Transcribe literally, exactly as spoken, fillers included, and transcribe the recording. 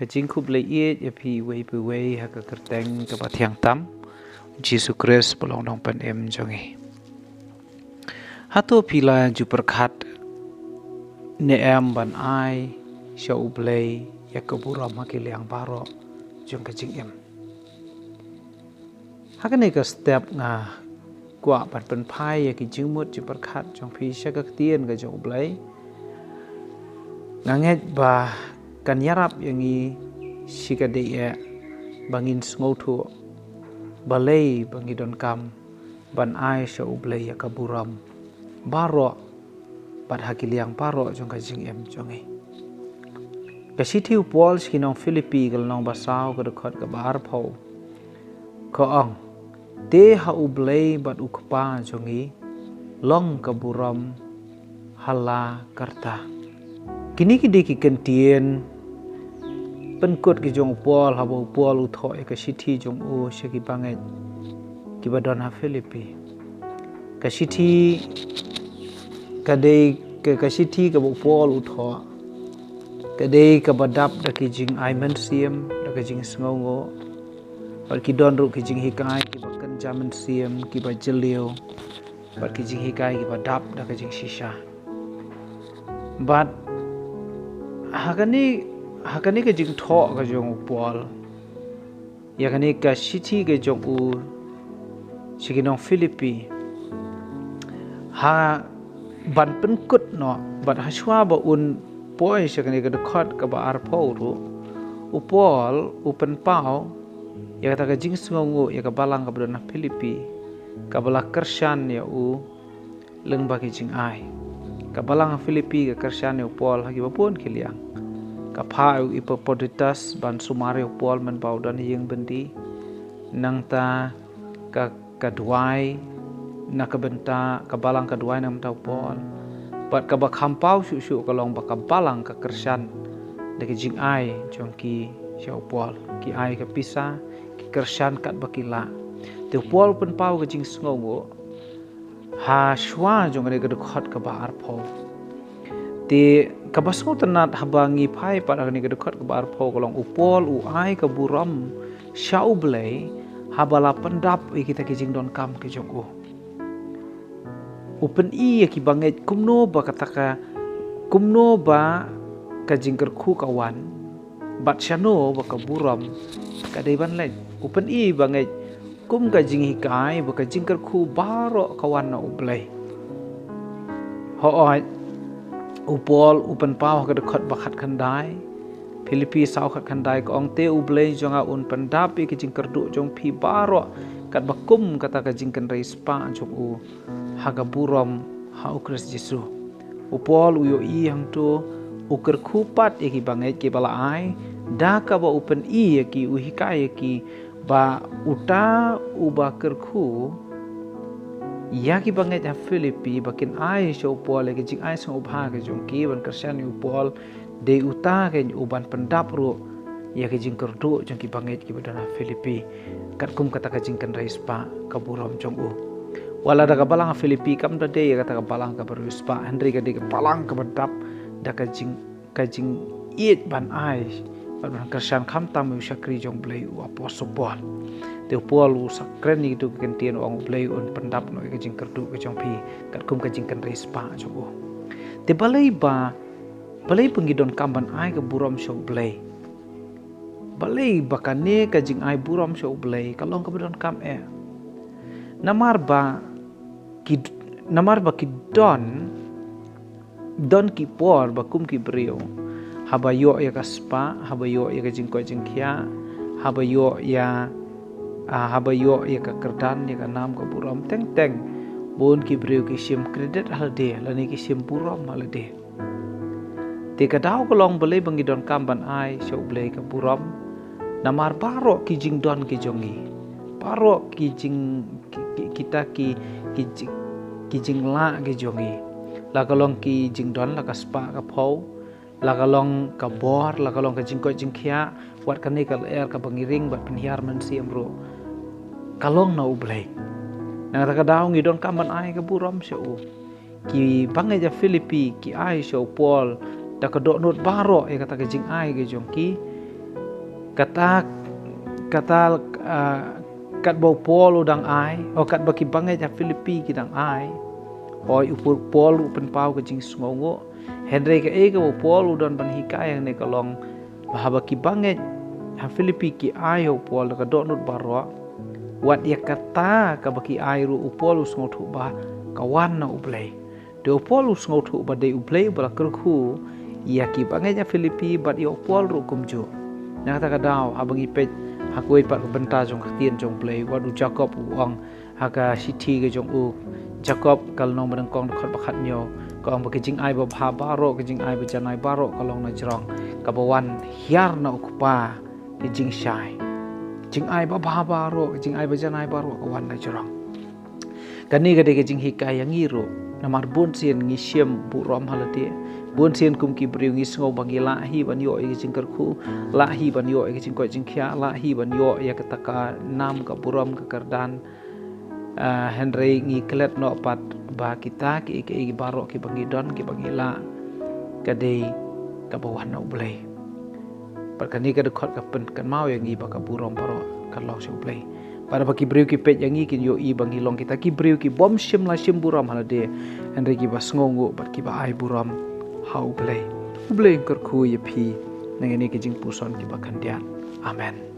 Ka jingkhublei ïeit ïa phi uwei pa uwei ha ka kyrteng kaba thiang tam Jisu Khrist, ba long nongpynim jong ngi. Hato phi la ju pyrkhat ne em ban ai sha U Blei ïa ka burom ha ki liang baroh jong ka jingim? Ha kane ka step nga kwah ban pynphai ïa ki jingmut jingpyrkhat jong phi sha ka ktien ka jong U Blei. Nga ngeit ba kan ïarap ïa ngi shi ka dei eh ba ngin sngewthuh balei ba ngi donkam ban ai sha U Blei ïa ka burom baroh bad ha ki liang baroh jong ka jingim jong ngi. Ka shithi u Paul sha ki nong Philippi ka lynnong ba saw ka dkhot kaba arphew ka ong, te ha U Blei bad U Kpa jong ngi long ka burom ha la karta. Kine ki dei ki kyntien pynkut ki jong u Paul haba u Paul u thoh ïa ka shithi jong u sha ki bangeit kiba don ha Philippi. Ka shithi ka dei ka, ka shithi kaba u Paul u thoh ka dei kaba dap da ki jingai mynsiem, da ka jingsngewnguh. Bad ki don ruh ki jinghikai kiba kynja mynsiem, kiba jylliew. Bad ki jinghikai kiba dap da ka jingshisha. Bad ha kane, ha kane ka jingthoh ka jong u Paul ïa kane ka shithi ka jong u sha ki nong Philippi, ha ban pynkut noh bad ha shuwa ba un poi sha kane ka dkhot kaba arphew ruh, u Paul u pynpaw ïa kata ka jingsngewnguh ïa ka balang kaba don ha Philippi, kaba la kyrshan ïa u lyngba ki jingai. Ka balang ha Philippi ka kyrshan ïa u Paul ha kiba bun ki liang. Ka phah ïa u Epaphroditus ban sumar ïa u Paul mynba u don ha ïing byndi. Nangta ka, ka duwai na ka bynta, ka balang ka duwai na ka bynta u Paul. Bad kaba kham paw shuh shuh ka long ba ka balang ka kyrshan da ki jingai jong ki sha u Paul. Ki ai ka pisa, ki kyrshan katba ki lah. Te u Paul u pynpaw ka jingsngewnguh ha shuwa jong kane ka dkhot kaba arphew. Te kaba sngewtynnat haba ngi phai pat ha kane ka dkhot kaba arphew ka long u Paul u ai ka burom sha U Blei haba la pyndap ïa kita ki jingdonkam ki jong u. U pyni ïa ki bangeit kumno ba kata ka, kumno ba ka jingkyrkhu ka wan bad shano ba ka burom ka dei ban leit. U pyni bangeit kum ka jinghikai ba ka jingkyrkhu baroh ka wan na U Blei. Hooid, u Paul u pynpaw ha ka dkhot ba khatkhyndai, Philippi saw khatkhyndai ka ong, te U Blei jong nga un pyndap ïa ka jingkyrduh jong phi baroh katba kum kata ka jingkynrei spah jong u ha ka burom ha U Khrist Jisu. U Paul u ïohi hangto, u kyrkhu pat ïa ki bangeit kiba la ai, da kaba u pyni ïa ki, u hikai ïa ki ba uta uba kyrkhu ïa ki bangeit ha Philippi ba kin ai sha u Paul ïa ki jingai sngewbha ki jong ki ban kyrshan ïa u Paul, dei uta kein uban pyndap ruh ïa ka jingkyrduh jong ki bangeit kiba don ha Philippi, katkum kata ka jingkynrei spah ka burom jong u. Wat la da ka balang ha Philippi kam da dei ïa kata ka balang kaba riewspah, hynrei ka dei ka balang kaba dap da ka jing, ka jingïeit ban ai bad ban kyrshan khamtam ïa u shakri jong U Blei u apostol Paul. Te u Paul u sa kren ïa kito ki kyntien, u ong U Blei un pyndap noh ïa ka jingkyrduh ka jong phi katkum ka jingkynrei spah jong u. Te balei ba, balei ba ngi donkam ban ai ka burom sha U Blei? Balei ba kane ka jingai burom sha U Blei ka long kaba donkam eh? Namar ba ki, namar ba ki don, don ki por ba kum ki briew, haba ïoh ïa ka spah, haba ïoh ïa ka jingkoit jingkhiah, haba ïoh ïa, ah, haba ïoh ïa ka kyrdan, ïa ka nam ka burom, teng teng bun ki briew ki shim credit ha lade lane ki shim burom ha lade. Te ka daw ka long, balei ba ngi donkam ban ai sha U Blei ka burom? Namar baroh ki jingdon ki jong ngi, baroh ki jing, ki, ki, kita ki, ki jing, ki jinglah ki jong ngi, la ka long ki jingdon, la ka spah ka phew, la ka long ka bor, la ka long ka jingkoit jingkhiah, wat kane ka lyer kaba ngi ring bad pynhiar mynsiem ruh, ka long na U Blei. Na kata ka daw ngi donkam ban ai ka burom sha u. Ki bangeit ha Philippi ki ai sha u Paul da ka dohnud baroh ïa kata ka jingai ka jong ki. Kata, kata, ah, katba u Paul u dang ai, o katba ki bangeit ha Philippi ki dang ai. Hooid, u Paul u pynpaw ka jingsngewnguh. Hynrei kaei kaba u Paul u don ban hikai hangne ka long ba haba ki bangeit ha Philippi ki ai ha u Paul da ka dohnud baroh, wat ïa kata kaba ki ai ruh u Paul u sngewthuh ba ka wan na U Blei. Te u Paul u sngewthuh ba dei U Blei uba la kyrkhu ïa ki bangeit ha Philippi bad ïa u Paul ruh kumjuh. Na kata ka daw, haba ngi peit ha kawei pat ka bynta jong ka ktien jong U Blei, wat u Jakob u ong ha ka shithi ka jong u, Jakob ka lynnong ba nyngkong dkhot ba khathynñiew, ka ong ba ka jingai babha baroh, ka jingai bajanai baroh ka long na jrong, kaba wan hiar na u Kpa ka jingshai. Jingai babha baroh, ka jingai bajanai baroh ka wan na jrong. Kane ka dei ka jinghikai ïa ngi ruh. Namar bun sien ngi shim burom ha lade. Bun sien kum ki briew ngi sngew ba ngi lah hi ban ïoh ïa ka jingkyrkhu, lah hi ban ïoh ïa ka jingkoit jingkhiah, lah hi ban ïoh ïa kata ka nam, ka burom, ka kyrdan. Ah, hynrei ngi klet noh pat ba kita kiei kiei baroh kiba ngi don, kiba ngi lah, ka dei kaba wan na U Blei. Bad kane ka dkhot ka pynkynmaw ïa ngi ba ka burom baroh ka long sha U Blei. Bad haba ki briew ki peit ïa ngi kin ïohi ba ngi long kita ki briew ki bym shym la shim burom ha lade, hynrei kiba sngewnguh bad kiba ai burom ha U Blei. U Blei un kyrkhu ïa phi na kine ki jingpuson kiba khyndiat. Amen.